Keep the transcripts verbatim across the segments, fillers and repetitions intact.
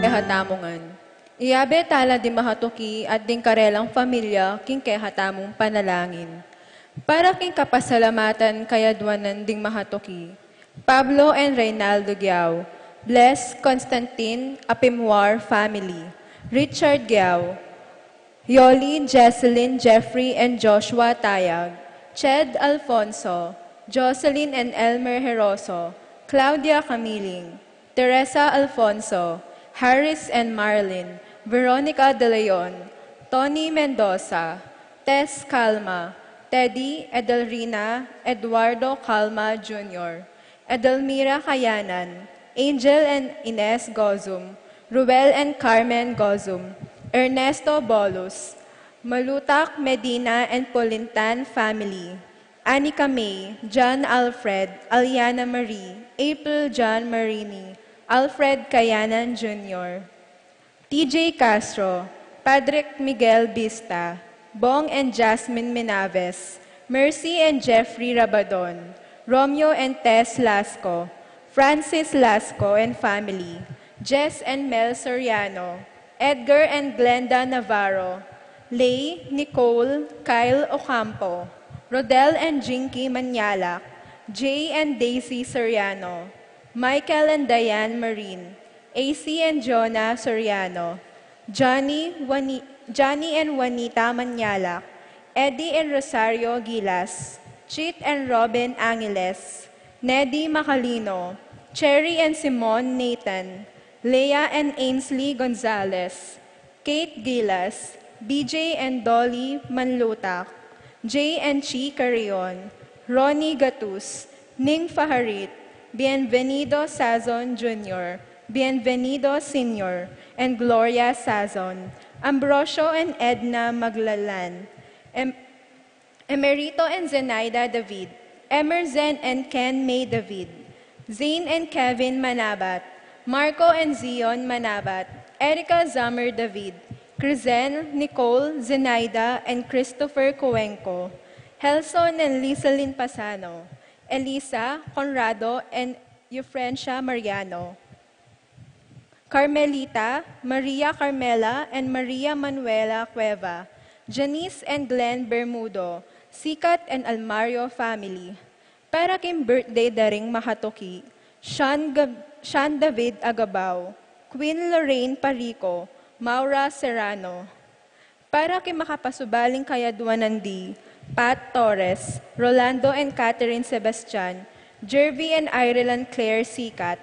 kehatamu ngan. Iyabe tala ding mahatuki at ding karelang familia king kehatamung panalangin. Para king kapasalamatan kayadwanan ding mahatuki, Pablo and Reynaldo Giao, Bless, Constantine, Apimwar family, Richard Giao, Yoli, Jesselyn, Jeffrey, and Joshua Tayag, Ched Alfonso, Jocelyn and Elmer Heroso, Claudia Camiling, Teresa Alfonso, Harris and Marlin, Veronica De Leon, Tony Mendoza, Tess Calma, Teddy, Edelrina, Eduardo Calma Junior, Edelmira Kayanan, Angel and Ines Gozum, Ruel and Carmen Gozum, Ernesto Bolus, Malutak, Medina and Polintan family, Anika May, John Alfred, Aliana Marie, April John Marini, Alfred Kayanan Junior, T J Castro, Padre Miguel Bista, Bong and Jasmine Menaves, Mercy and Jeffrey Rabadon, Romeo and Tess Lasco, Francis Lasco and family, Jess and Mel Soriano, Edgar and Glenda Navarro, Lay, Nicole, Kyle Ocampo, Rodel and Jinky Manyalak, Jay and Daisy Soriano, Michael and Diane Marin, A C and Jonah Soriano, Johnny, Juani-, Johnny and Juanita Manyalak, Eddie and Rosario Gilas, Chit and Robin Angeles, Neddy Macalino, Cherry and Simon Nathan, Leah and Ainsley Gonzalez, Kate Gilas, B J and Dolly Manlutak, Jay and Chi Carrion, Ronnie Gatus, Ning Faharit, Bienvenido Sazon Junior, Bienvenido Senior, and Gloria Sazon, Ambrosio and Edna Maglalan, Em-, Emerito and Zenaida David, Emerzen and Ken May David, Zane and Kevin Manabat, Marco and Zion Manabat, Erica Zammer David, Crizen, Nicole, Zenaida, and Christopher Cuenco, Helson and Lizelyn Pasano, Elisa, Conrado, and Eufrencia Mariano, Carmelita, Maria Carmela, and Maria Manuela Cueva, Janice and Glenn Bermudo, Sikat and Almario family. Para king birthday da ring mahatuki, Sean Gab-, Sean David Agabao, Queen Lorraine Parico, Maura Serrano. Para king makapasubaling kayadwanan di, Pat Torres, Rolando and Catherine Sebastian, Jervy and Ireland Claire Sikat,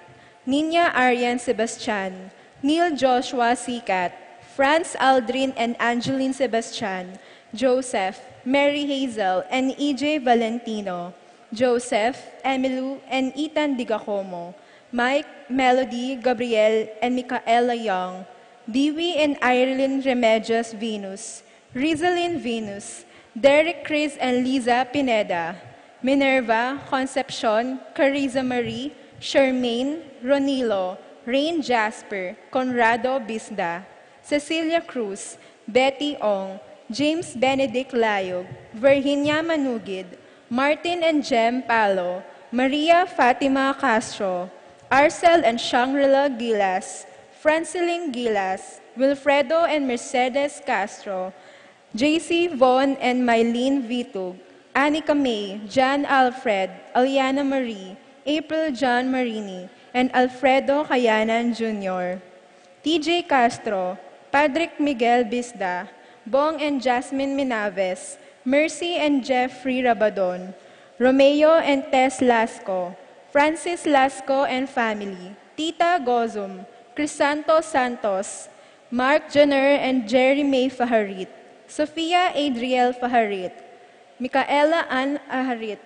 Nina Arian Sebastian, Neil Joshua Sikat, Franz Aldrin and Angeline Sebastian, Joseph, Mary Hazel, and E J Valentino, Joseph, Emilu, and Ethan Digacomo, Mike, Melody, Gabriel, and Micaela Young, Dewey and Irene Remedios Venus, Rizalyn Venus, Derek Chris and Liza Pineda, Minerva, Concepcion, Cariza Marie, Charmaine, Ronilo, Rain Jasper, Conrado Bisda, Cecilia Cruz, Betty Ong, James Benedict Layog, Virginia Manugid, Martin and Jem Palo, Maria Fatima Castro, Arcel and Shangri-La Gilas, Franceline Gilas, Wilfredo and Mercedes Castro, J C Von and Mylene Vitug, Anika May, Jan Alfred, Aliana Marie, April John Marini, and Alfredo Kayanan Junior, T J Castro, Padre Miguel Bisda, Bong and Jasmine Minaves, Mercy and Jeffrey Rabadon, Romeo and Tess Lasco, Francis Lasco and family, Tita Gozum, Crisanto Santos, Mark Jenner and Jerry May Faharit, Sofia Adriel Faharit, Micaela Ann Faharit,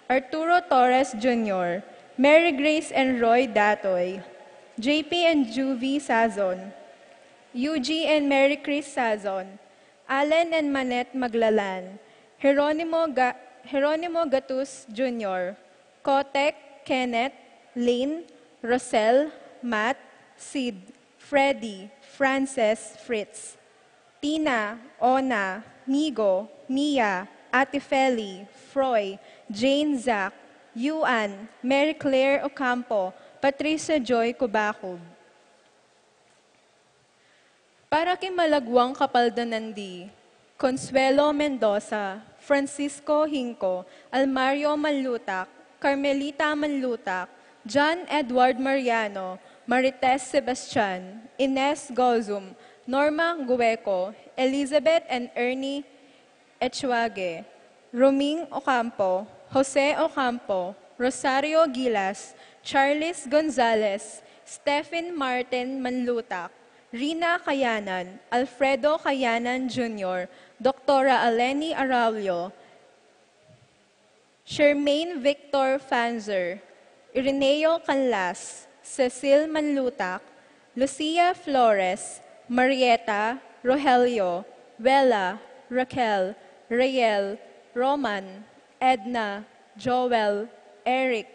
Arturo Torres Junior, Mary Grace and Roy Datoy, J P and Juvie Sazon, Yuji and Mary Chris Sazon, Allen and Manette Maglalan, Jeronimo Ga-, Jeronimo Gatus Junior, Kotek, Kenneth, Lynn, Rosel, Matt, Sid, Freddy, Frances, Fritz, Tina, Ona, Migo, Mia, Ate Feli, Froy, Jane, Zach, Yuan, Mary Claire Ocampo, Patricia Joy Cubacub. Para king malagwang kapaldanan di, Consuelo Mendoza, Francisco Hinco, Almario Manlutak, Carmelita Manlutak, John Edward Mariano, Marites Sebastian, Ines Gozum, Norma Gueco, Elizabeth and Ernie Echuague, Roming Ocampo, Jose Ocampo, Rosario Gilas, Charles Gonzalez, Stephen Martin Manlutak, Rina Kayanan, Alfredo Kayanan Junior, Doktora Aleni Araulio, Shermaine Victor Fanzer, Ireneo Canlas, Cecil Manlutak, Lucia Flores, Marieta, Rogelio, Wela, Raquel, Rayel, Roman, Edna, Joel, Eric,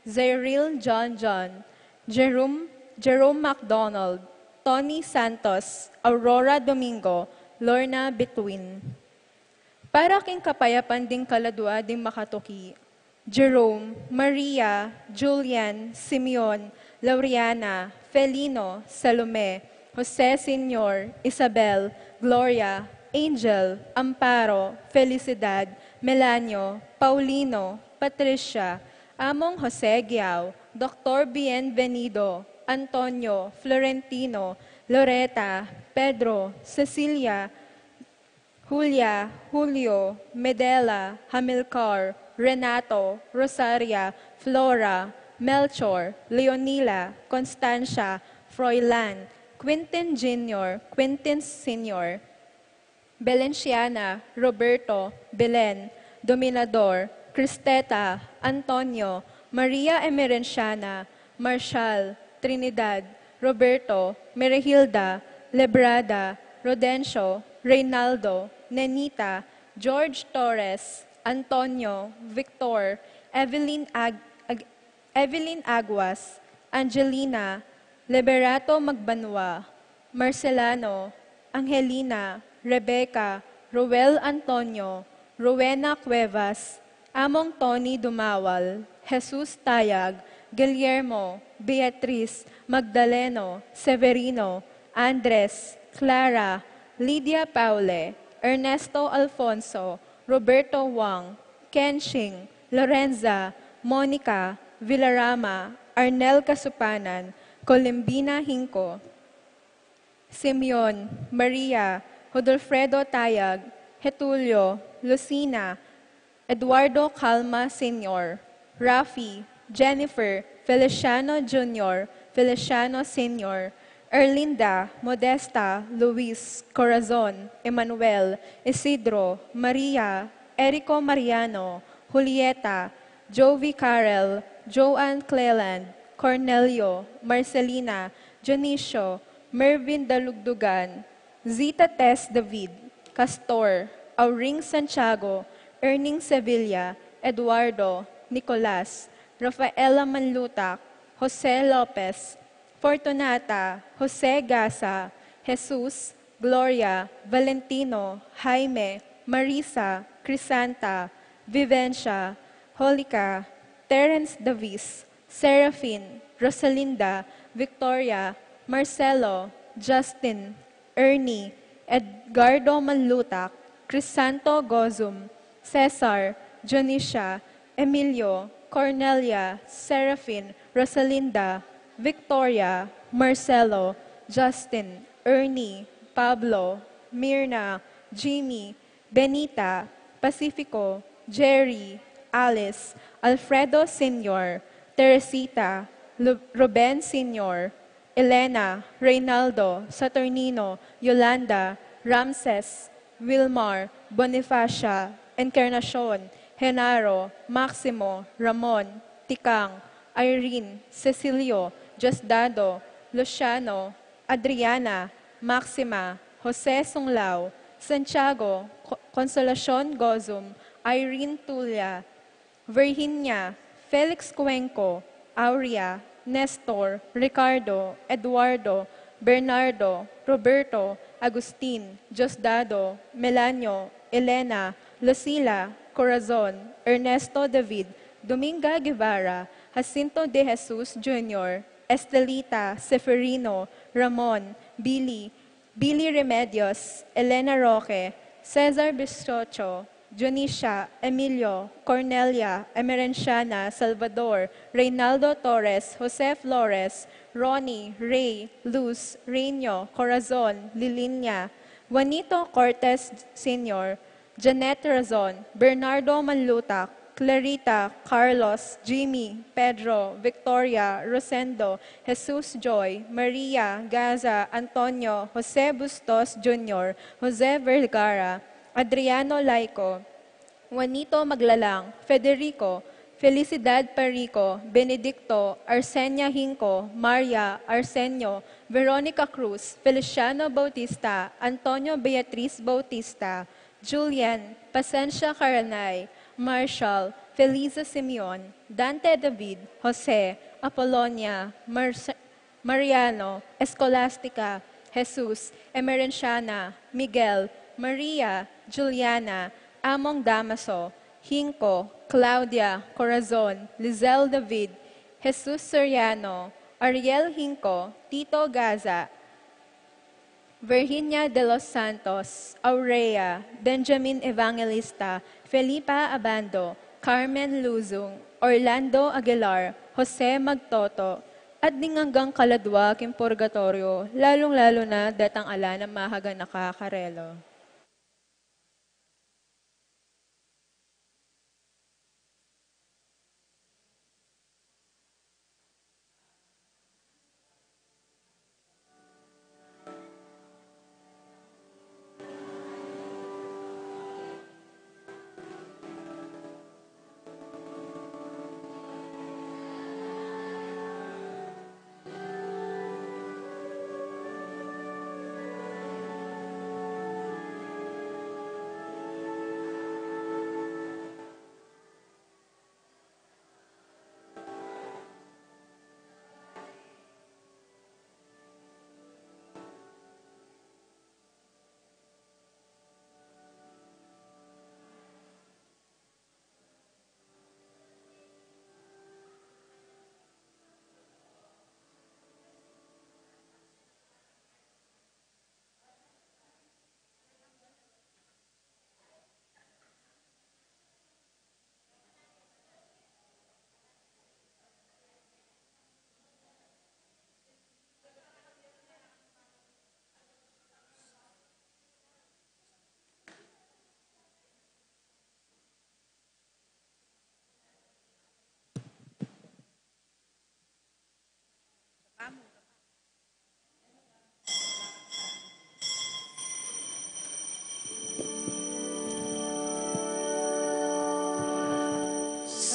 Zairil John John, Jerome, Jerome MacDonald, Tony Santos, Aurora Domingo, Lorna Between. Para king kapayapan ding kaladua ding makatuki, Jerome, Maria, Julian, Simeon, Lauriana, Felino, Salome, Jose Senior, Isabel, Gloria, Angel, Amparo, Felicidad, Melanio, Paulino, Patricia, Among Jose Giao, Doktor Bienvenido, Antonio, Florentino, Loreta, Pedro, Cecilia, Julia, Julio, Medela, Hamilcar, Renato, Rosaria, Flora, Melchor, Leonila, Constancia, Froilan, Quintin Junior, Quintin Senior, Belenciana, Roberto, Belen, Dominador, Cristeta, Antonio, Maria Emerenciana, Marshall, Trinidad, Roberto, Merehilda, Lebrada, Rodencio, Reynaldo, Nenita, George Torres, Antonio, Victor, Evelyn Ag-, Ag-, Evelyn Aguas, Angelina, Liberato Magbanua, Marcelano, Angelina, Rebecca, Roel Antonio, Rowena Cuevas, Among Tony Dumawal, Jesus Tayag, Guillermo, Beatriz, Magdaleno, Severino, Andres, Clara, Lydia Paule, Ernesto Alfonso, Roberto Wang, Kenching, Lorenza, Monica, Villarama, Arnel Casupanan, Colimbina Hinco, Simeon, Maria, Rodolfredo Tayag, Getulio, Lucina, Eduardo Calma Senior, Rafi, Jennifer, Feliciano Junior, Feliciano Senior, Erlinda, Modesta, Luis, Corazon, Emmanuel, Isidro, Maria, Erico Mariano, Julieta, Jovi Carel, Joanne Cleland, Cornelio, Marcelina, Dionisio, Mervin Dalugdugan, Zita Tess David, Castor, Auring Santiago, Erning Sevilla, Eduardo, Nicolas, Rafaela Manlutak, Jose Lopez, Fortunata, Jose Gasa, Jesus, Gloria, Valentino, Jaime, Marisa, Crisanta, Vivencia, Holica, Terence Davis, Serafin, Rosalinda, Victoria, Marcelo, Justin, Ernie, Edgardo Manlutak, Crisanto Gozum, Cesar, Dionisia, Emilio, Cornelia, Serafin, Rosalinda, Victoria, Marcelo, Justin, Ernie, Pablo, Mirna, Jimmy, Benita, Pacifico, Jerry, Alice, Alfredo Senior, Teresita, Lu-, Ruben Senior, Elena, Reynaldo, Saturnino, Yolanda, Ramses, Wilmar, Bonifacia, Encarnacion, Genaro, Maximo, Ramon, Tikang, Irene, Cecilio, Diosdado, Luciano, Adriana, Maxima, Jose Sunglao, Santiago, Co-, Consolacion Gozum, Irene Tulia, Virginia, Felix Cuenco, Aurea, Nestor, Ricardo, Eduardo, Bernardo, Roberto, Agustin, Diosdado, Melanio, Elena, Lucila, Corazon, Ernesto David, Dominga Guevara, Jacinto de Jesus Junior, Estelita, Seferino, Ramon, Billy, Billy Remedios, Elena Roque, Cesar Bischocho, Dionisia, Emilio, Cornelia, Emerenciana, Salvador, Reynaldo Torres, Jose Flores, Ronnie, Ray, Luz, Rino, Corazon, Lilinia, Juanito Cortes Senior, Janet Razon, Bernardo Manlutak, Clarita, Carlos, Jimmy, Pedro, Victoria, Rosendo, Jesus Joy, Maria, Gaza, Antonio, Jose Bustos Junior, Jose Vergara, Adriano Laico, Juanito Maglalang, Federico, Felicidad Perico, Benedicto, Arsenia Hinco, Maria, Arsenio, Veronica Cruz, Feliciano Bautista, Antonio Beatriz Bautista, Julian, Pasensia Caranay, Marshall, Felisa Simeon, Dante David, Jose, Apolonia, Marce-, Mariano, Escolastica, Jesus, Emerenciana, Miguel, Maria, Juliana, Among Damaso, Hinco, Claudia, Corazon, Lizelle David, Jesus Soriano, Ariel Hinco, Tito Gaza, Virginia de los Santos, Aurea, Benjamin Evangelista, Felipa Abando, Carmen Luzung, Orlando Aguilar, Jose Magtoto, at ding anggang kaladwa king purgatorio, lalung-lalu na detang ala nang mahaganaka karela.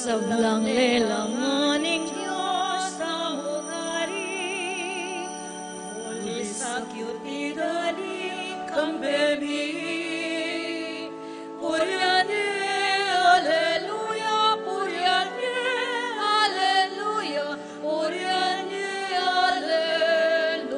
Sablang lelangan ning Dios tamu kari, uli sa kiuti dali kambe mi. Purian ye, aleluya, purian ye, aleluya, purian ye, aleluya.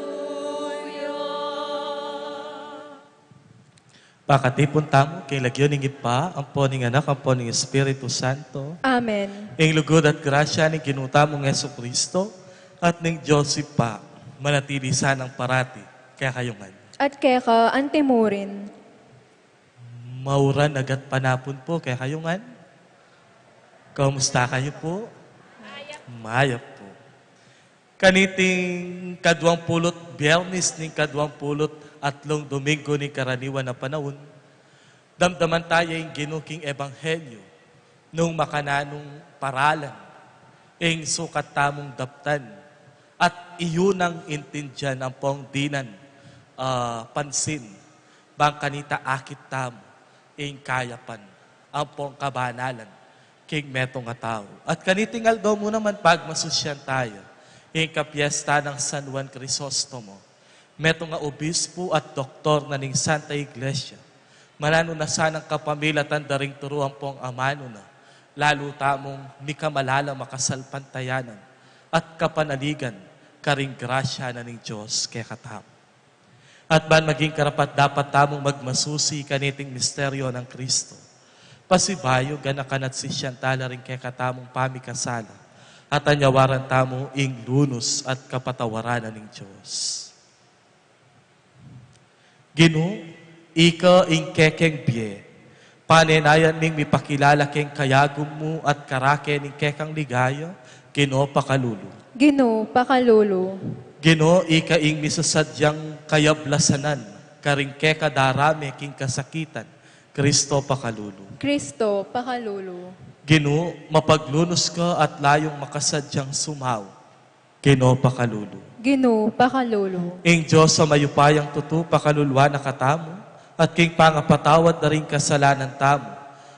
Pakatipun tamu king lagyu ning Ibpa, ampo ning Anak, ampo ning Espiritu Santo. Amen. Ing lugud at grasya ning Ginu tamung Jesucristo, at ning Dios Ibpa, manatili sanang parati kekayu ngan. At keka antimurin. Mauran a gatpanapun pu kekayu ngan. Kamusta kayu pu? Mayap pu. Kaniting kaduang pulu't Biernis ning kaduang pulu't atlung Dominggu ning karaniwan a panaun, damdaman taya ing Ginu king Ebanghelyo nung makananung paralan ing sukat tamung daptan at iyu nang intindian ampong dinan, ah, pansin, bang kanita akit tamu ing kayapan ampong kabanalan king metung a tau. At kaniting aldo mu naman pagmasusyan taya ing kapiesta nang San Juan Crisostomo, metung a obispu at doktor na ning Santa Iglesia. Mananu na sanang kapamilatan da ring turu ampong amanu na, lalu tamung mikamalalam a kasalpantayanan at kapanaligan karing grasya na ning Dios kekatamu. At ban maging karapat-dapat tamung magmasusi kaniting misteryo nang Kristo, pasibayu ganakan at sisian tala ring kekatamung pamikasala, at anyawaran tamu ing lunus at kapatawaran na ning Dios. Ginu, ika ing kekeng bie. Panenayan ming mipakilala keng kayagum mu at karake ning kekang ligaya, Ginu, pakalulu. Ginu, pakalulu. Ginu, ika ing misasadyang kayablasanan karing kekadarame king kasakitan, Kristo, pakalulu. Kristo, pakalulu. Ginu, mapaglunus ka at layung makasadyang sumau, Ginu, pakalulu. Ginu, pakalulu. Ing Dios a mayupayang tutu, pakaluluan na katamu, at king pangapatawad da ring kasalanan tamu,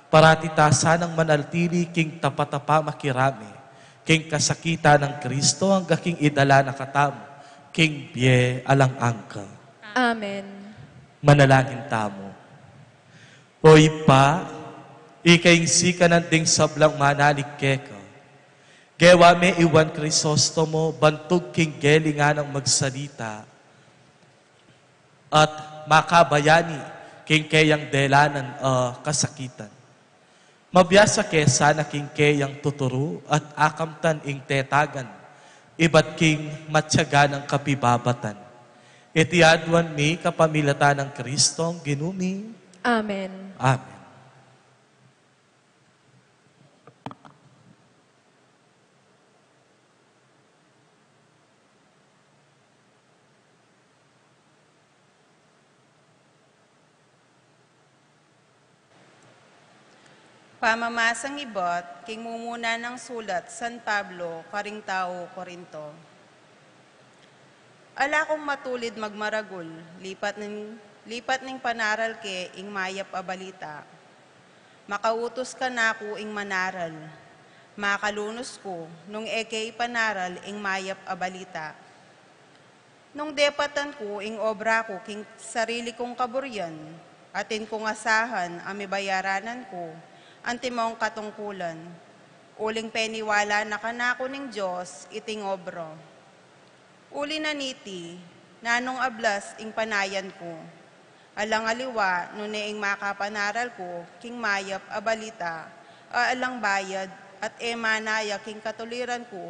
parati ta sanang manaltili king tapat a pamakirame king kasakitan nang Kristo, angga king idala na katamu king bie alang angga. Amen. Manalangin tamu. O Ibpa, ika ing sikanan ding sablang manalig keka. Gewa me i Juan Crisostomo bantug king gelingan nang magsalita at makabayani king keyang delanan a kasakitan. Mabiasa ke sana king keyang tuturu at akamtan ing tetagan ibat king matyaga nang kapibabatan. Iti aduan mi kapamilatan nang Kristong Ginu mi. Amen. Amen. Pamamasang ibat king mumuna nang sulat San Pablo karing tau Corinto. Ala kung matulid magmaragul, lipat ning, lipat ning panaral ke ing mayap a balita. Makautus kanaku ing manaral, makalunus ku nung e ke ipanaral ing mayap a balita. Nung depatan ku ing obra ku king sarili kung kaburian, atin kung asahan a mibayaranan ku antimong katungkulan, uling peniwala na kanaku ning Dios iting obra. Uli na niti, nanung ablas ing panayan ku. Alang aliwa nune ing makapanaral ku king mayap a balita a alang bayad, at e manaya king katuliran ku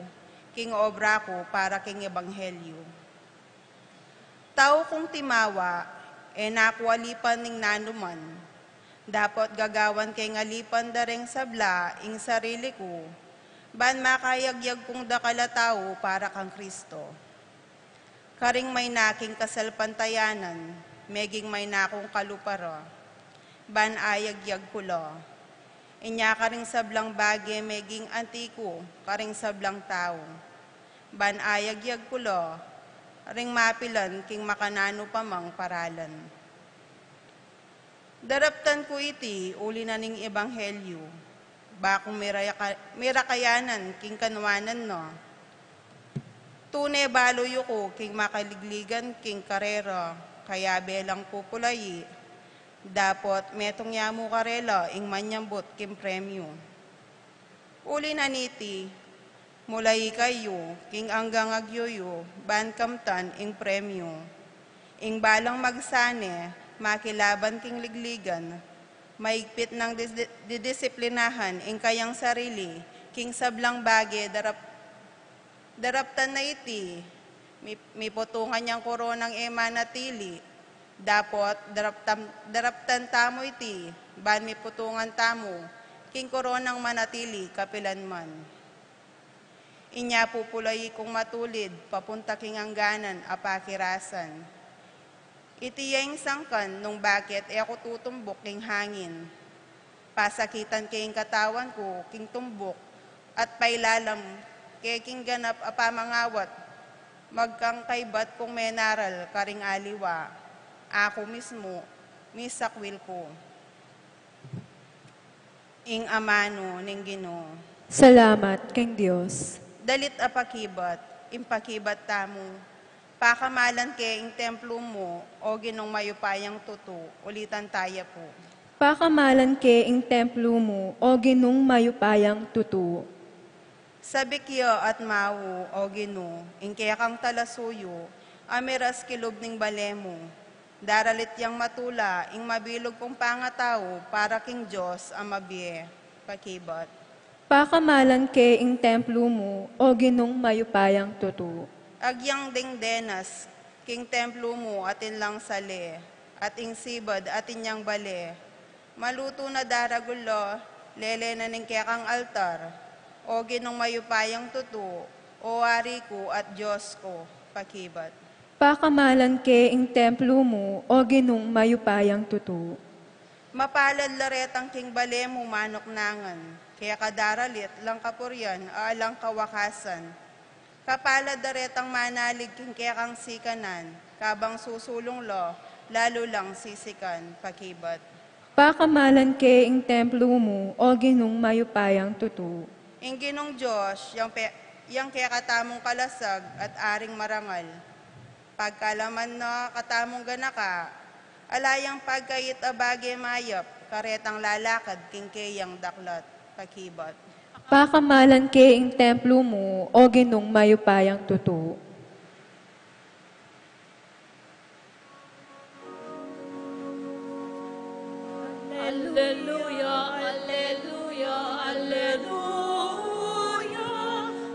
king obra ku para king ebanghelyu. Tau kung timawa, e na ku alipan ning nanuman. Dapot gagawan ke ing alipan da ring sabla ing sarili ku, ban makayagyag kung dakal a tau para kang Kristo. Karing mayna king kasalpantayanan, meging mayna kung kalupa ra, ban ayagyag ku la. Inya karing sablang bage meging anti ku karing sablang tau, ban ayagyag ku la ring mapilan king makananu pa mang paralan. Daraptan ku iti uli na ning ebanghelyu, ba kung miraka-, mirakayanan king kanuanan na. Tune balu yu ku king makaligligan king karera, kayabe lang pupulayi, dapot metung ya mu karela ing manyambut king premyu. Uli na niti, mulayi kayu king anggang agyuyu ban kamtan ing premyu. Ing balang magsane, makilaban king ligligan, maigpit nang dis-, didisiplinahan ing kayang sarili king sablang bage darap-, daraptan na iti, mi-, miputungan yang koronang e manatili. Dapot daraptan, daraptan tamu iti, ban miputungan tamu king koronang manatili kapilan man. Inya pupulayi kung matulid papunta king angganan a pakirasan. Iti ya ing sangkan nung bakit e ku tutumbuk king hangin. Pasakitan ke ing katawan ku king tumbuk, at pailalam ke king ganap a pamangawat, magkang kaybat kung menaral karing aliwa. Aku mismu, misakwil ku. Ing amanu ning Ginu. Salamat king Dios. Dalit a pakibat, ing pakibat tamu. Pakamalan ke ing templu mu, o Ginung mayupayang tutu, ulitan taya pu. Pakamalan ke ing templu mu, o Ginung mayupayang tutu. Sabik ya at mau, o Ginu, ing kekang talasuyu, a miras kilub ning bale mu. Daralit yang matula ing mabilug kung pangatau para king Dios a mabie. Pakibat. Pakamalan ke ing templu mu, o Ginung mayupayang tutu. Agyang ding denas king templu mu atin lang sali, at ing sibad atin yang bale. Malutu na daragul lo, lele na ning kekang altar. O Ginung mayupayang tutu, o Ari ku at Dios ku, pakibat. Pakamalan ke ing templo mu, o Ginung mayupayang tutu. Mapalad la retang king bale mu manuknangan, keka daralit lang kapurian a alang kawakasan. Kapalad da retang manalig king kekang sikanan, kabang susulung lo, lalu lang sisikan, pakibat. Pakamalan ke ing templo mu, o Ginung mayupayang tutu. Ing Ginung Dios, yang, pe, yang kekatamung kalasag at aring marangal. Pagkalaman na katamung ganaka, ala yang pagkait a bage mayap, karetang lalakad king keyang daklat, pakibat. Pakamalan ke ing templo mu, o Ginung mayupayang tutu. Alleluia, alleluia, alleluia.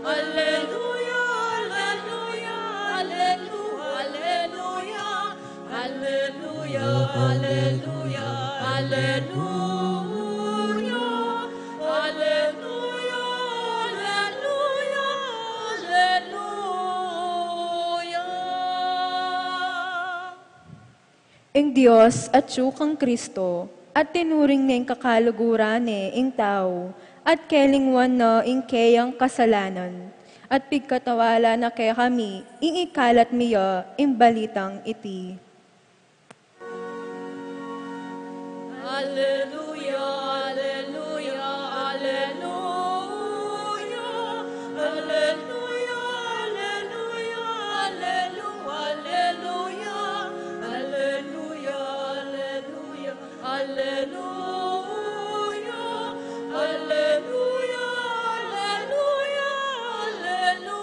Alleluia, alleluia, alleluia, alleluia. Alleluia, alleluia, alleluia. Alleluia, alleluia, alleluia. Ing Dios atyu kang Kristo, at tinuring neng kakaluguran ne ing tau, at kelingwan na ing keyang kasalanan, at pigkatawala na kekami ing ikalat mi ya ing balitang iti. Alleluia, alleluia, alleluia. Alleluia, alleluia, alleluia. Alleluia, alleluia, alleluia. Alleluia, alleluia, alleluia.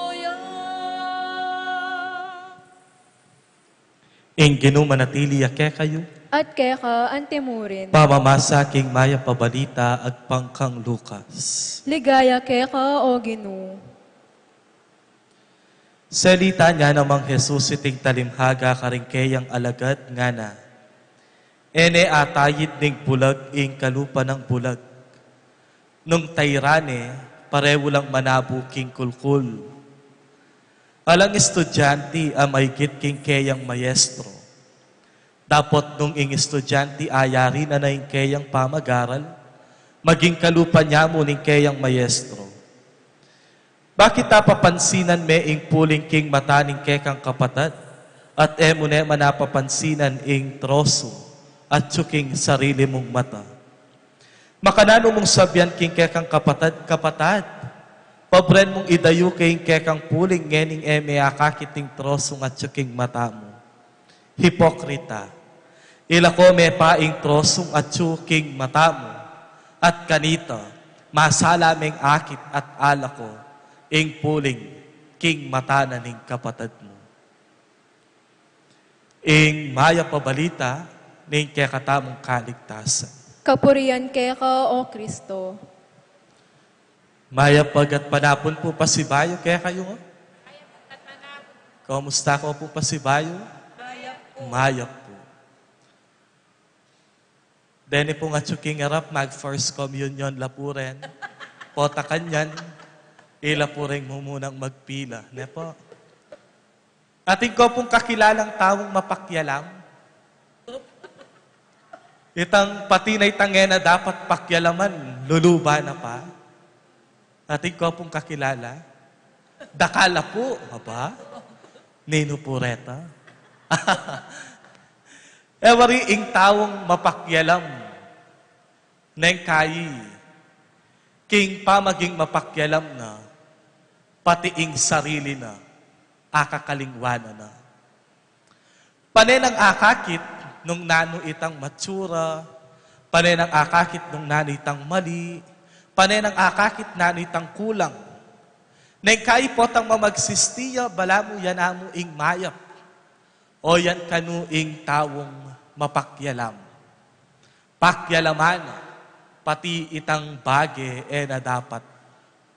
Alleluia. Ing Ginu manatili ya kekayu. At keka antimurin. Pamamasa king Mayap a Balita agpang kang Lucas. Ligaya keka, O Ginu. Selita na namang Jesus iting talimhaga karing keyang alagad, ngana, e ne atayid ning bulag ing kalupa nang bulag. Nung tairan ne, parehu lang manabu king kulkul. Alang estudyante a maigit king keyang maestro. Dapot nung ing estudyante ayari na na ing keyang pamagaral, maging kalupa na mu ning keyang maestro. Bakit apapansinan me ing puling king mata ning kekang kapatad, at e mu ne man apapansinan ing trosu atyu king sarili mung mata? Makananu mung sabian king kekang kapatad, kapatad, pobren mung idayu ke ing kekang puling ngening e me akakit ing trosung atyu king mata mu? Hipokrita! Ilako me pa ing trosung atyu king mata mu, at kanita masala meng akit at alako ing puling king mata na ning kapatad mu. Ing Mayap a Balita ning kekatamung kaligtasan. Kapurian keka, O Kristo. Mayap a gatpanapun pu pasibayu kekayu. Kumusta ko pu pasibayu? Mayap pu. Deni pung atyu king arap, mag First Communion la pu ren. Pota kanyan, ila pu ren mumunang magpila, ne pu? Atin ko pung kakilalang taung mapakialam. Itang pati na itang e na dapat pakialaman, luluban na pa. Atin ko pung kakilala. Dakal a pu, aba? Ninu pu reta? E wari ing taung mapakialam, neng kayi, king pamaging mapakialam na, pati ing sarili na, akakalingwanan na. Pane nang akakit nung nanu itang matsura, pane nang akakit nung nanu itang mali, pane nang akakit nanu itang kulang. Neng kayi potang mamagsistiya, balamu ya namu ing mayap. O yan kanu ing taung mapakialam. Pakialaman, pati itang bage e na dapat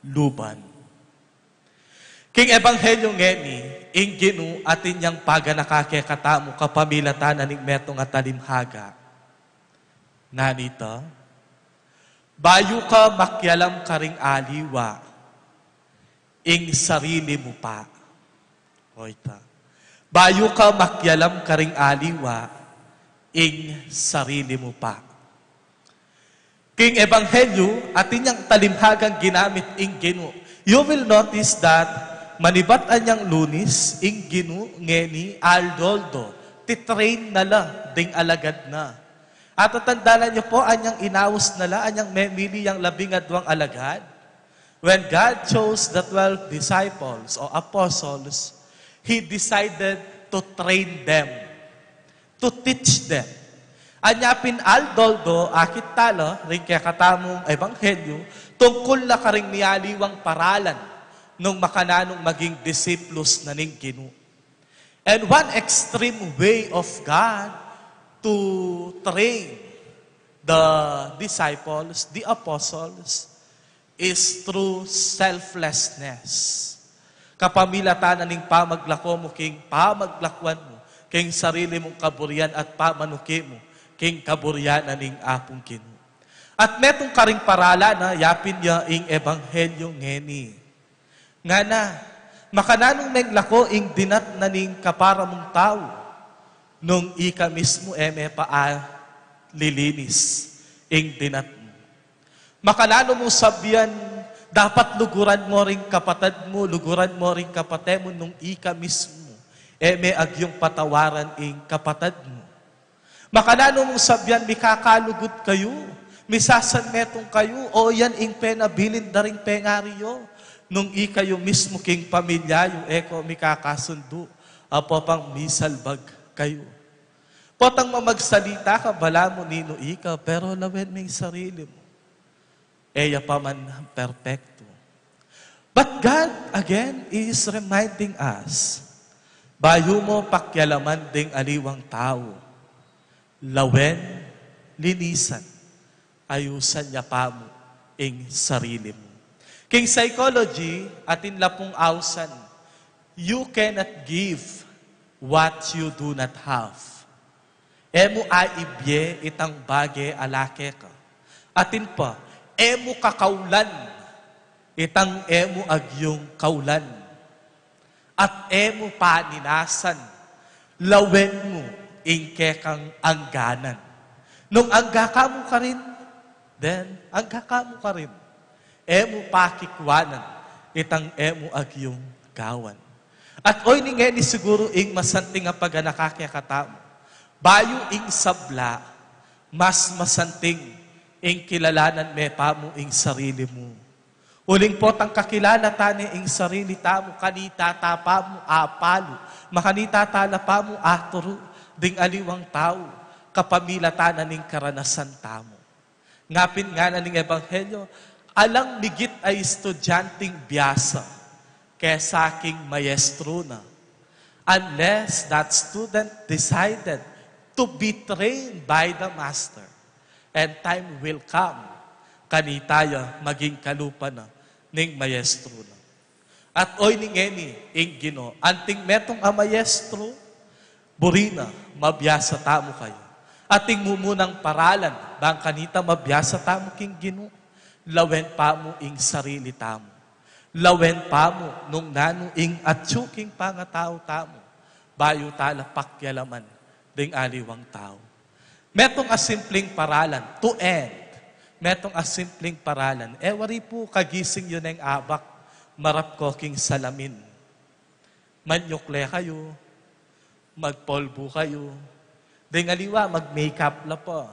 luban. King ebanghelyu ngeni, ing Ginu atin yang paganaka kekatamu kapamilatan na ning metung a talimhaga. Nanita, bayu ka makialam karing aliwa, ing sarili mu pa. O ita. Bayu ka makialam karing aliwa, ing sarili mu pa. King ebanghelyu, atin yang talimhagang ginamit ing Ginu. You will notice that manibat anyang Lunis, ing Ginu ngeni aldo-aldo titrain na la ding alagad na. At tatandanan yu po, anyang inaus na la, anyang memili yang labing adwang alagad. When God chose the twelve disciples o apostles, He decided to train them, to teach them. Anya pin aldo-aldo, akit tala ring kekatamung ebanghelyu, tungkul na karing mialiwang paralan nung makananung maging disipulos na ning Ginu. And one extreme way of God to train the disciples, the apostles, is through selflessness. Kapamilatan na ning pamaglako mu king pamaglakuan mu, king sarili mung kaburian at pamanuki mu, king kaburian na ning Apung Ginu. At metung karing paralan na yapin ya ing ebanghelyu ngeni. Ngana, makananu meng lako ing dinat na ning kapara mung tau, nung ika mismu e me pa alilinis ing dinat mu. Makananu mu sabian, dapat luguran mo ring kapatad mu, luguran mo ring kapate mu, nung ika mismu e me agyung patawaran ing kapatad mu. Makananu mung sabian, mikakalugud kayu, misasanmetung kayu, o yan ing penabilin da ring pengari yu, nung ikayu mismu king pamilya yu e ko mikakasundu, apo pang misalbag kayu. Potang mamagsalita ka, balamu ninu ika, pero lawen me ing sarili mu. E ya pa man perpektu. But God, again, is reminding us, bayu mo pakialaman ding aliwang tau, lawen, linisan, ayusan ya pa mu ing sarili mu. King psychology, atin la pung ausan, you cannot give what you do not have. E mu aibye itang bage a la keka. Atin pa, e mu kakaulan itang e mu agyung kaulan. At e mu paninasan, lawen mu ing kekang angganan. Nung angga ka mu karin, then angga ka mu karin. E mu pakikuanan itang e mu agyung gawan. At oyni ngeni siguru ing masanting a paganaka kekatamu. Bayu ing sabla, mas masanting ing kilalanan me pa mu ing sarili mu. Uling potang kakilala ta ne ing sarili tamu, kanita ta pa mu apalu, makanita ta la pa mu aturu ding aliwang tau, kapamilatan na ning karanasan tamu. Ngapin ngana ning ebanghelyo, alang migit a estudyanteng biasa kesa king maestro na, unless that student decided to be trained by the master. And time will come, kanita ya maging kalupa na ning maestro na. At oyni ngeni ing Ginu, anting metung a maestro, buri na mabiasa tamu kaya. At ing mumunang paralan, bang kanita mabiasa tamu king Ginu, lawen pa mu ing sarili tamu. Lawen pa mu nung nanu ing atyu king pangatau tamu, bayu ta la pakialaman ding aliwang tau. Metung a simpleng paralan, to end. Metung a simpleng paralan. E wari pu kagising yu neng abak, marap ko king salamin. Manyukle kayu, magpolbu kayu. Deng aliwa, mag-makeup la pa.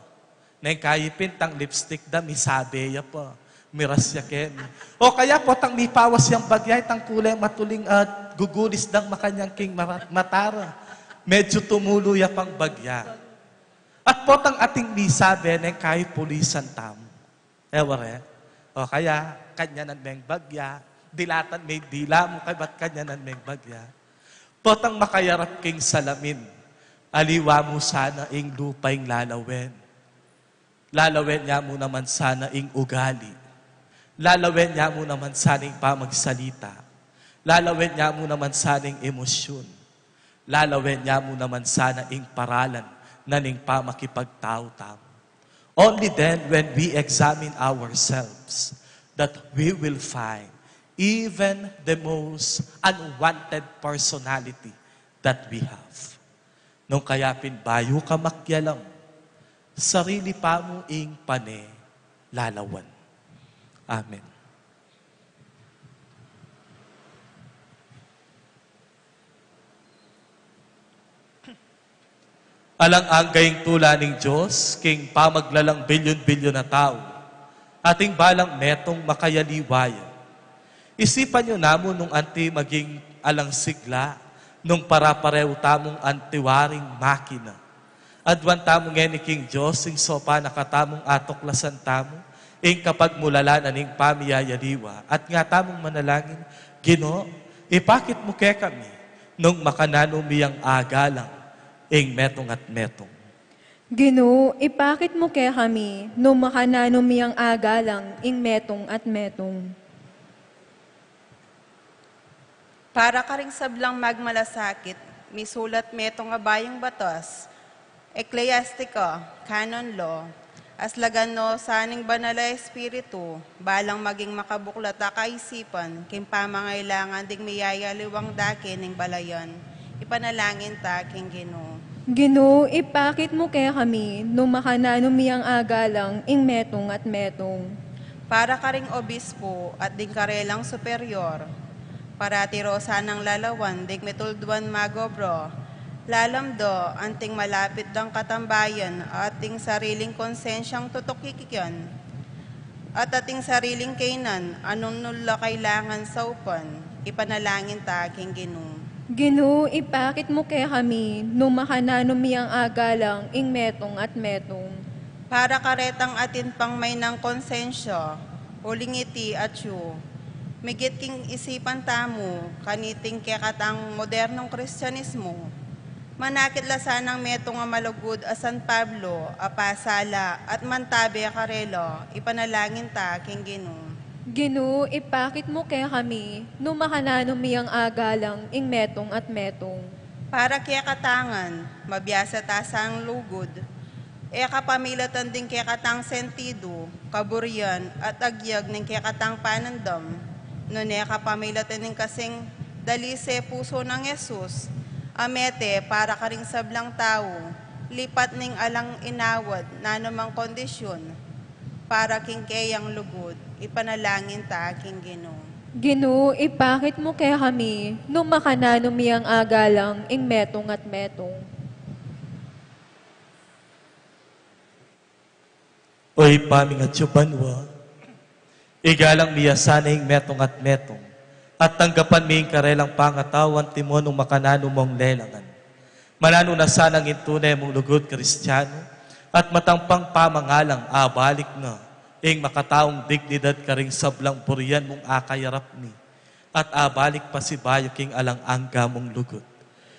Neng kayi pin tang lipstick da, misabe ya pa. Miras ya keni. O kaya potang mipawas yang bagya, itang kule matuling at gugulis dang makanyan king mara-, mata ra. Medyu tumulu ya pang bagya. At potang ating misabe, neng kayi pulisan tamu. E wari? O kaya, kanyanan meng bagya. Dilatan me dila mu, kaybat kanyanan meng bagya. Potang makayarap king salamin, aliwa mu sana ing lupa ing lalawen. Lalawen ya mu naman sana ing ugali. Lalawen ya mu naman sana ing pamagsalita. Lalawen ya mu naman sana ing emosyon. Lalawen ya mu naman sana ing paralan na ning pamakipagtau tamu. Only then, when we examine ourselves, that we will find even the most unwanted personality that we have. Nung kaya pin bayu ka makialam, sarili pa mu ing pane lalawan. Amen. Alang angga ing tula ning Dios king pamaglalang bilyon-bilyon a tau, ating balang metung makayaliwa ya. Isipan yu namu nung anti maging alang sigla, nung para-parehu tamung antiwaring makina. Aduan tamu ngeni king Dios ing sopan a katamung atuklasan tamu ing kapagmulalan na ning pamiyayaliwa, at nga tamung manalangin, Ginu, ipakit mu kekami nung makananu mi yang agalang ing metung at metung. Ginu, ipakit mu kekami nung makananu mi yang agalang ing metung at metung. Para karing sablang magmalasakit, misulat metung a bayung batas, Ecclesiastica, canon law, aslagan no sana ning Banal a Espiritu, balang maging makabuklat a kaisipan king pamangailangan ding miyayaliwang dake ning balayan. Ipanalangin ta king Ginu. Ginu, ipakit mu kekami nung makananu mi yang agalang ing metung at metung. Para karing obispo at ding karelang superior, parati ro sanang lalawan ding mitulduan magobra, lalam da anting malapit dang katambayan at ating sariling konsensyang tutukikian, at ating sariling kaynan a nung nu la kailangan saupan. Ipanalangin ta king Ginu. Ginu, ipakit mu kekami nung makananu mi yang agalang ing metung at metung. Para karetang atin pang maynang konsensya, uling iti atyu, migit king isipan tamu kaniting kekatang modernong Kristianismo, manakit la sanang metung a malugud a San Pablo a pasala at mantabe karela. Ipanalangin ta king Ginu. Ginu, ipakit mu kekami nung makananu mi yang agalang ing metung at metung. Para kekatang ngan, mabiasa ta sang lugud, e kapamilatan ding kekatang sentidu, kaburian, at agyag ning kekatang panandam, nune kapamilatan ning kasing dalise pusu nang Jesus a mete para karing sablang tau, lipat ning alang inawad nanumang kondisyun, para king keyang lugud. Ipanalangin ta king Ginu. Ginu, ipakit mu kekami nung makananu mi yang agalang ing metung at metung. O Ibpa ming atsu banua, igalang mi ya sana ing metung at metung, at tanggapan mi ing karelang pangatau antimo nung makananu mung lelangan. Mananu na sana ing tune mung lugud Kristiano, at matampang pamangalang abalik na ing makataung dignidad karing sablang burian mung akayarap mi, at abalik pasibayu king alang angga mung lugud.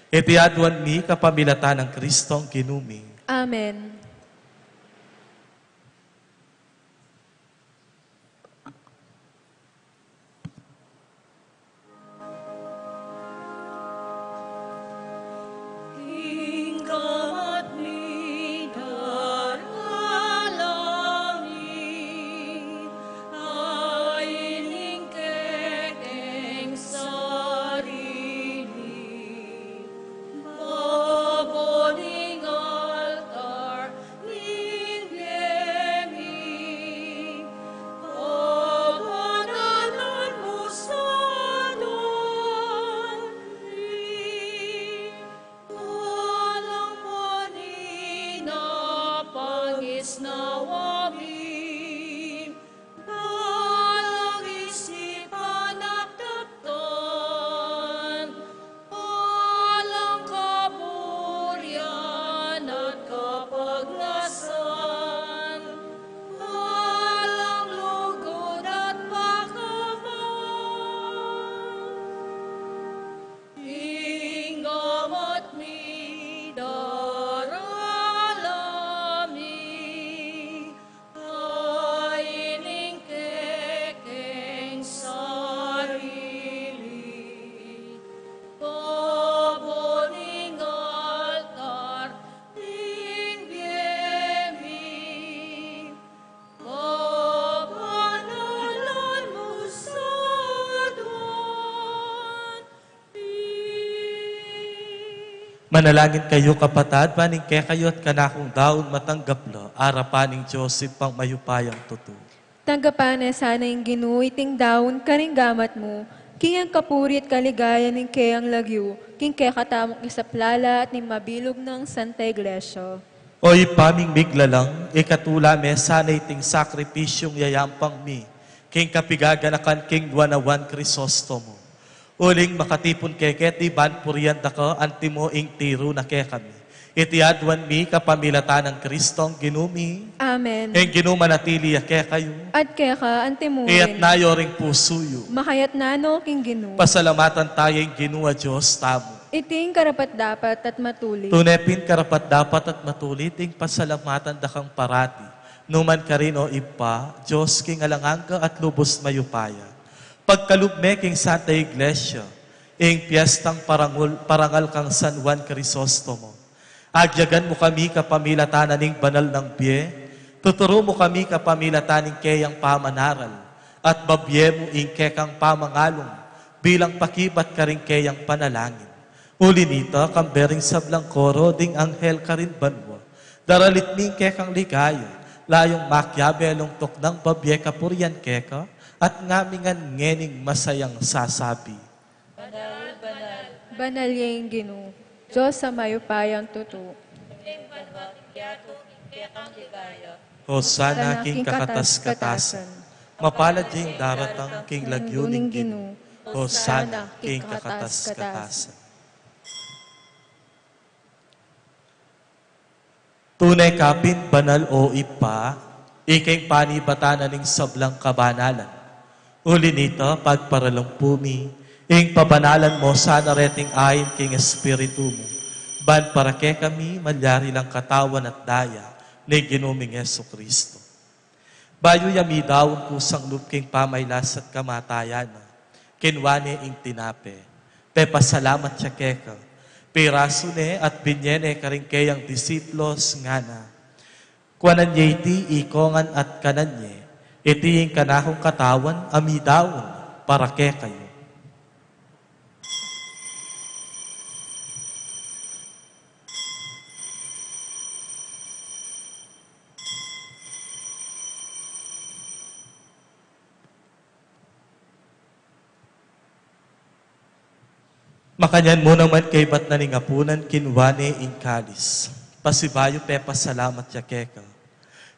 Iti aduan mi kapamilatan nang Kristong Ginu mi. Amen. Manalangin kayu, kapatad, ban ing kekayu at kanakung daun matanggap la arapan ning Dios Ibpang mayupayang tutu. Tanggapan na sana ning Ginu iting daun karing gamat mu, king kapurian at kaligayan ning keyang lagyu, king kekatamung isaplala at ning mabilug nang Santa Iglesia. O Ibpa ming miglalang, ikatula me sana iting sakripisyung yayampang mi king kapigaganakan king nuan a Juan Crisostomo. Uling makatipun keketi ban purian da ka, antimo ing tiru na kekami. Iti aduan mi kapamilatan nang Kristong Ginu mi. Amen. Ing Ginu manatili ya kekayu. At keka antimu rin. Iyatna yu ring pusu yu. Makayatna no king Ginu. Pasalamatan taya ing Ginu a Dios tamu. Iti ing karapat-dapat at matuli. Tune pin karapat-dapat at matuli ing pasalamatan da kang parati, numan karin, o Ibpa, Dios king alang angga at lubus mayupaya. Pagkalub me king Santa Iglesia ing piestang parangul, parangal kang San Juan Crisostomo. Agyagan mu kami kapamilatan na ning banal nang bie, tuturu mu kami kapamilatan ning keyang pamanaral, at babie mu ing kekang pamangalung bilang pakibat karing keyang panalangin. Uli nita, kambe ring sablang koro ding anghel karin banua, daralit mi ing kekang ligaya, layung makiabe alang tuknang babie kapurian keka, at ngamingan ngening masayang sasabi: Banal, banal, banal ya ing Ginu, Dios a mayupayang tutu. King banua at king yatu ing kekang ligaya. Hosana king kakatas-katasan. Mapalad ya ing daratang king lagyu ning Ginu. Hosana king kakatas-katasan. Tune ka pin banal, o Ibpa, ika ing panibatan na ning sablang kabanalan. Uli nita, pagparalampu mi, ing pabanalan mu sana reting ain king Espiritu mu, ban para kekami malyari lang katawan at daya ning Ginu ming Jesucristo. Bayu ya midaun kusang lub king pamailas at kamatayan na, kinua ne ing tinape, pepasalamat ya keka, pirasu ne at binie ne karing keyang disipulus, ngana: Kuanan ye iti ikongan at kanan ye, iti ing kanakung katawan a midaun para kekayu. Makanyan mu naman kaybat na ning apunan, kinua ne ing kalis, pasibayu pepasalamat ya keka,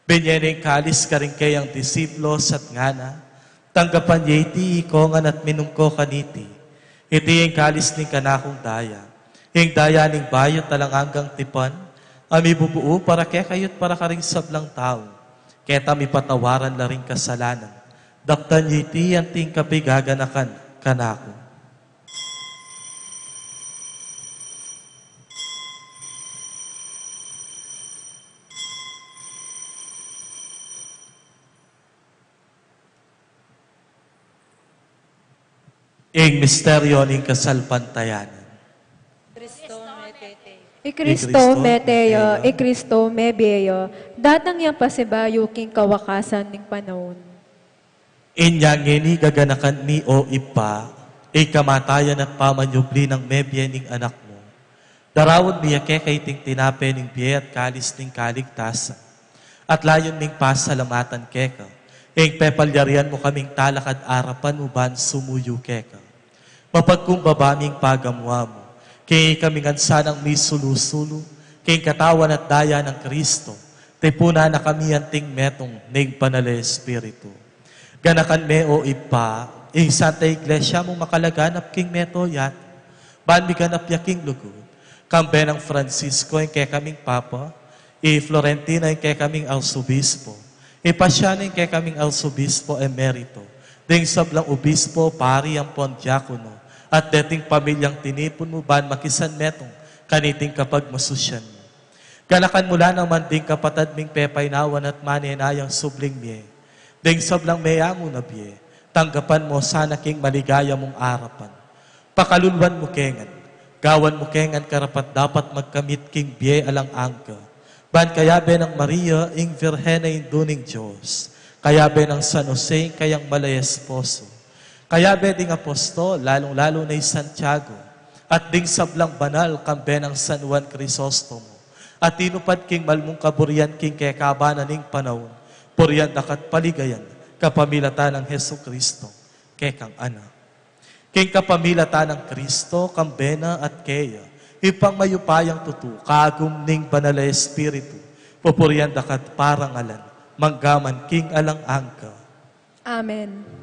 binie ne ing kalis karing keyang disipulus at ngana: Tanggapan ye iti ikongan at minum ko kaniti. Iti ing kalis ning kanakung daya, ing daya ning bayu at alang anggang tipan, a mibubuu para kekayu't para karing sablang tau, keta mipatawaran la ring kasalanan. Daptan ye iti anting kapigaganakan kanaku. Ing misteryo ning kasalpantayanan. Kristo mete ya. I Kristo mete ya, i Kristo mebie ya, datang yang pasibayu king kawakasan ning panaun. Inya ngeni gaganakan mi, o Ibpa, ing kamatayan at pamanyubli nang mebie ning Anak mu. Daraun mi ya keka iting tinape ning bie at kalis ning kaligtasan. At layun ming pasalamatan keka ing pepalyarian mu kaming talakad arapan mu ban sumuyu keka. Mapagkumbaba ming pagamuan mu king ikami ngan sanang misulu-sulu king katawan at daya nang Kristo, tipunan na kami anting metung ning Banal a Espiritu. Ganakan me, o Ibpa, ing Santa Iglesia mung makalaganap king mabilug a yatu, ban miganap ya king lugud, kambe nang Francisco ing kekaming Papa, i Florentino ing kekaming Arsobispo, i Paciano ing kekaming Arsobispo Emerito, ding sablang obispo, pari ampon diakono, at deting pamilyang tinipun mu ban makisanmetung kaniting kapagmasusyan mu. Ganakan mu la naman ding kapatad ming pepainawan at manenayang subling mie, ding sablang meyangu na bie, tanggapan mu sana king maligaya mung arapan. Pakaluluan mu ke ngan, gawan mu ke ngan karapat-dapat magkamit king bie alang angga, ban kayabe nang Maria, ing Virgen a Indu ning Dios, kayabe nang San Jose, ing kayang mal a esposo, kayabe ding apostol, lalung-lalu na i Santiago, At ding sablang banal kambe nang San Juan Crisostomo, a tinupad king malmung kaburian king kekaban na ning panaun, purian daka at paligayan, kapamilatan nang Jesucristo, kekang Anak. King kapamilatan nang Cristo, kambe na at keya, Ibpang mayupayang tutu, kagum ning Banal a Espiritu, pupurian daka at parangalan, mangga man king alang angga. Amen.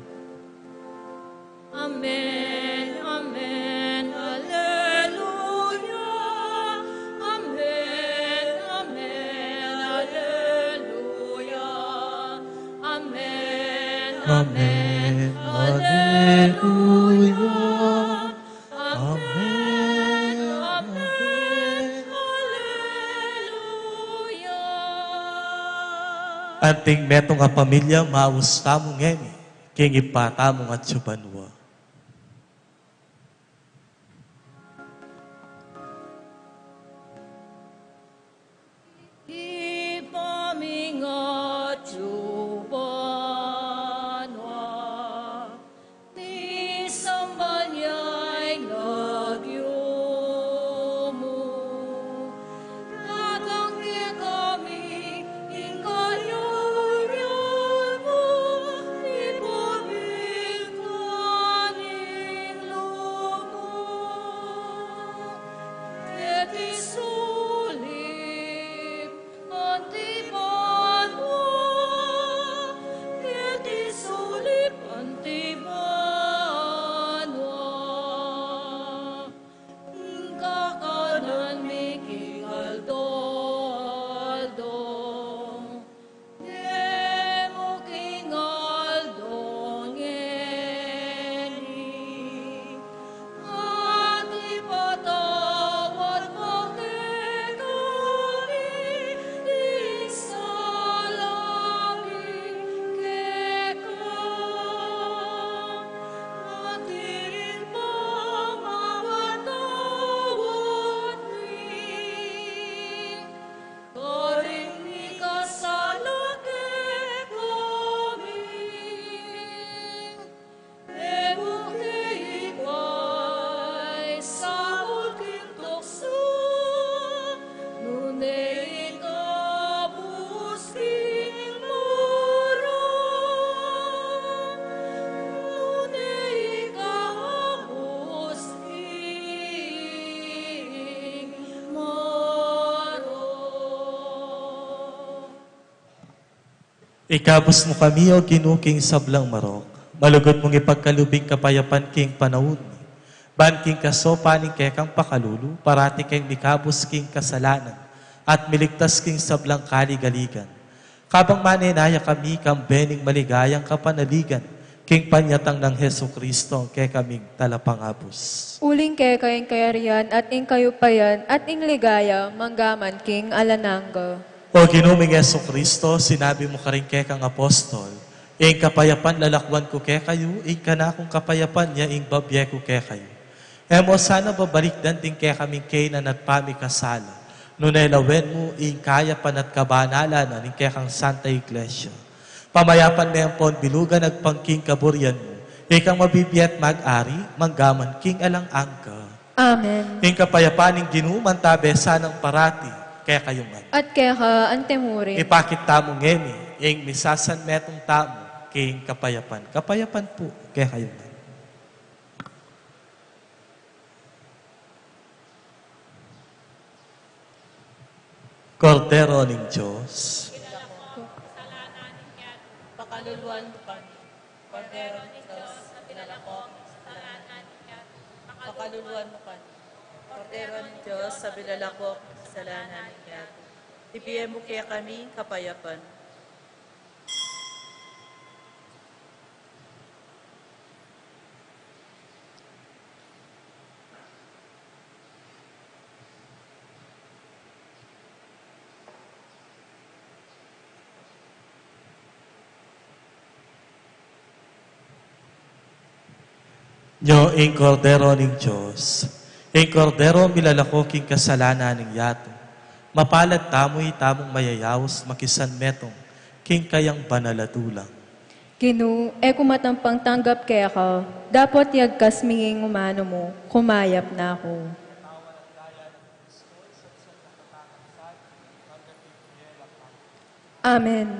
Amen, amen, alleluia. Amen, amen, alleluia. Amen, amen, alleluia. Amen, amen, alleluia. Anting metung a pamilya, maus tamu ngeni king Ibpa tamung atsu banua. Ibpa ming atsu banua, misamban ya ing lagyu mu. Datang kekami ing kayarian mu, ibie mu kekami ing lub mu. Keti sulip anti banua, keti sulip anti banua. Kakanan mi king aldo-aldo, ibie mu king aldo ngeni. At ipatawad mu kekami ing sala mi keka, anti ing pamamatawad mi karing mikasala kekami. E mu ke ipaisaul king tuksu, nune ikabus king marok, nune ikabus king marok. Ikabus mu kami, O Ginu, king sablang marok. Malugud mung ipagkalub ing kapayapan king panaun mi. Ban king kasaupan ning kekang pakalulu, parati keng mikabus king kasalanan at miligtas king sablang kaligaligan. Kabang manenaya kami kambe ning maligayang kapanaligan king panyatang nang Jesucristo, a kekaming Talapangabus. Uling keka ing kayarian at ing kayupayan at ing ligaya, mangga man king alang angga. O Ginu ming Jesucristo, sinabi mu karing kekang apostol, "Ing kapayapan lalakwan ku kekayu, ing kanakung kapayapan ya ing babie ku kekayu." E mu sana babalikdan ding kekaming kainan at pamikasala, nune lawen mu ing kayapan at kabanalan na ning kekang Santa Iglesia. Pamayapan me ampon bilugan agpang king kaburian mu, ikang mabibie at mag-ari, mangga man king alang angga. Amen. Ing kapayapan ning Ginu mantabe sanang parati kekayu ngan. At keka antimurin. Ipakit tamu ngeni ing misasanmetung tamu king kapayapan. Kapayapan pu kekayu ngan. Kordero ning Dios. Pakaluluan mu kami. Kordero ning Dios, a milalako king kasalanan ning yatu. Pakaluluan mu kami. Kordero ning Dios, a milalako king kasalanan ning yatu. Ibie mu kekami ing kapayapan. Nyo ing Kordero ning Dios, ing Kordero milalako king kasalanan ning yatu. Mapalad tamu itamung mayayaus makisanmetung king kayang banal a dulang. Ginu, e ku matampang tanggap keka, dapot yagkas mi ing umanu mu, kumayap na ku. Amen.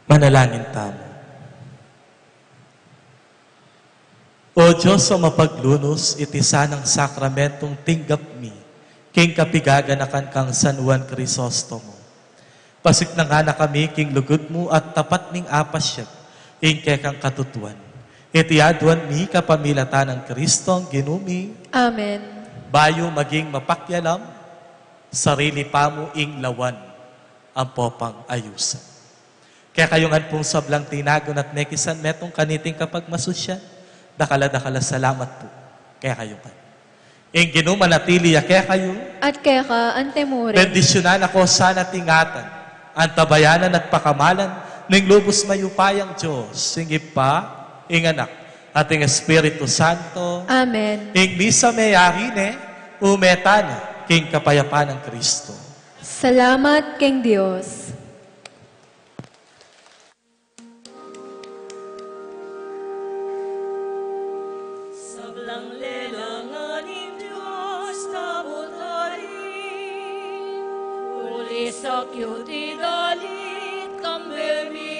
Manalangin tamu. O Dios a mapaglunus, iti sanang sakramentong tinggap mi king kapigaganakan kang San Juan Crisostomo. Pasiknangan na kami king lugud mu at tapat ming apasyag ing kekang katutuan. Iti aduan mi kapamilatan nang Kristong Ginu mi. Amen. Bayu maging mapakialam, sarili pamu ing lawan ampo pang ayusan. Kekayu ngan pung sablang tinagun at mekisan metung kaniting kapagmasusyan, dakal a dakal a salamat pu kekayu ngan. Ing Ginu manatili ya kekayu. At keka anti mu rin. Bendisyunan na ko sana at ingatan, antabayanan at pakamalan ning lubus mayupayang Dios, ing Ibpa, ing Anak, at ing Espiritu Santo. Amen. Ing misa meyari ne, ume tana king kapayapan nang Kristo. Salamat king Dios. sakit, dalit, kambe mi